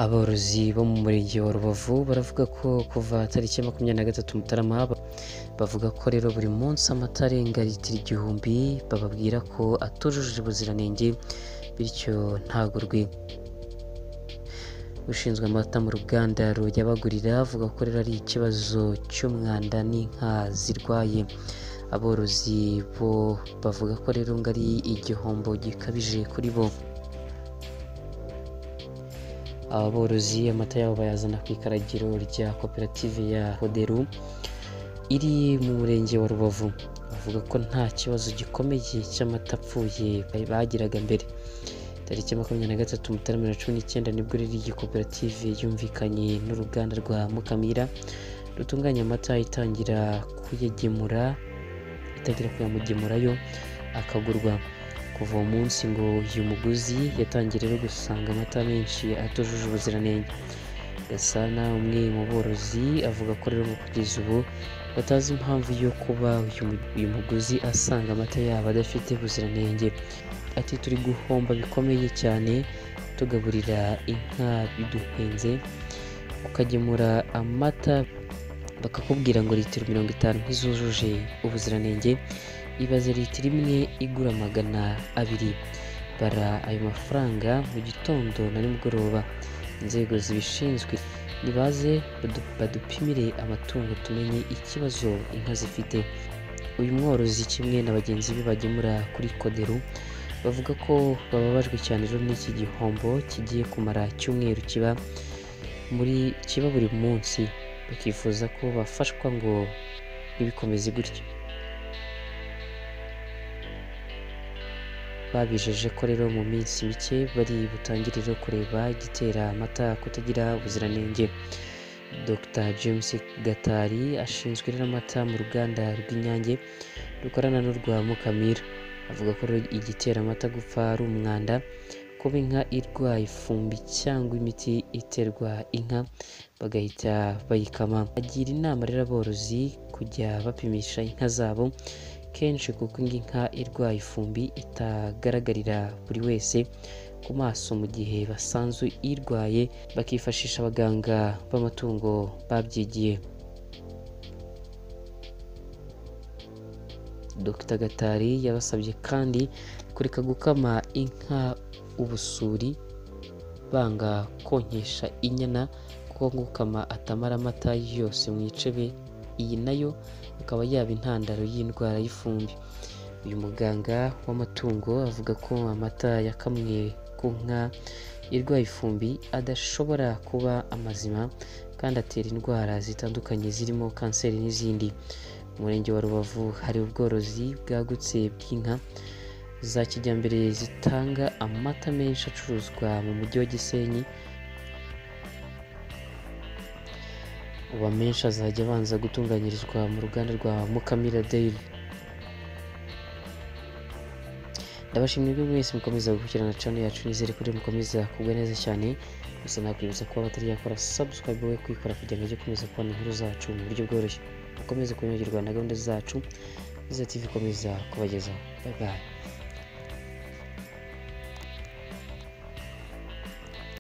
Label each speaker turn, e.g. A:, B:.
A: Aborozi bo mu murenge wa Rubavu baravuga ko kuva tariki ya 23 Mutarama, bavuga ko rero buri munsi amata arenga litiro 1000 bababwira ko atujuje ubuziranenge, bityo ntagurwe. Ushinzwe amata mu ruganda ruyabagurira avuga ko rero ari ikibazo cy'umwanda n'inka zirwaye. Aborozi bo bavuga ko rero ngo ari igihombo gikabije kuri bo. Aba borozi amata yabo bayazana ku ikaragiro rya koperative ya Hoderu iri mu murenge wa Rubavu. Bavuga ko nta kibazo gikomeye cy'amata apfuye bagiraga mbere. Tariki 23 Mutarama 2019 nibwo rero iyi koperative yumvikanye n'uruganda rwa Mukamira rutunganya amata, itangira kuyamugemurayo akagurwa. Kuva uwo munsi ngo uyu muguzi yatangiye rero gusanga amata menshi atujuje ubuziranenge. Gasana, umwe mu borozi, avuga ko rero ngo kugeza ubu batazi impamvu yo kuba uyu muguzi asanga amata yabo adafite ubuziranenge. Ati turi guhomba bikomeye cyane, tugaburira inka biduhenze, ukagemura amata bakakubwira ngo litiro 50 ntizujuje ubuziranenge, ibaze litiro imwe igura 200. Bara ayo mafaranga mu gitondo na nimugoroba. Inzego zibishinzwe nibaze badupimire amatungo tumenye ikibazo inka zifite. Uyu mworozi kimwe na bagenzi be bagemura kuri Koderu bavuga ko bababajwe cyane rero n'iki gihombo kigiye kumara icyumweru kiba buri munsi, bakifuza ko bafashwa ngo ntibikomeze gutyo. Babijeje ko rero mu minsi mike bari butangirire kureba igitera amata kutagira ubuziranenge. Dr James Gatari ashinzwe rero amata mu ruganda rw'Inyange rukorana n'urwa Mukamira, avuga ko igitera amata gupfa ari umwanda, kuba inka irwaye ifumbi cyangwa imiti iterwa inka bagahita bayikama. Agira inama rero aborozi kujya bapimisha inka zabo kenshi, kuko inka irwaye ifumbi itagaragarira buri wese ku maso mu gihe basanzwe irwaye, bakifashisha abaganga b'amatungo babyigiye. Dr Gatari yabasabye kandi kureka gukama inka ubusuri banga konkesha inyana, kuko gukama atamara amata yose mu icebe, iyi nayo ikaba yaba intandaro y'indwara y'ifumbi. Uyu muganga w'amatungo avuga ko amata yakamwe ku nka irwaye ifumbi adashobora kuba amazima kandi atera indwara zitandukanye zirimo kanseri n'izindi. Mu murenge wa Rubavu hari ubworozi bwagutse bw'inka za kijyambere zitanga amata menshi acuruzwa mu mujyi wa Gisenyi. Ubu amenshi azajya abanza gutunganyirizwa mu ruganda rwa Mukamira Dairy. Ndabashimiye mwese mukomeza gukurikirana channel yacu, nizere ko mukomeza kugwa neza cyane. Gusa nakwibutsa kuba batari yakora subscribe we kwikora kugira ngo ujye ukomeza kubona inkuru zacu mu buryo bworoshye. Mukomeze kunyagirwa na gahunda zacu, Iza TV ikomeza kubagezaho. Bye bye.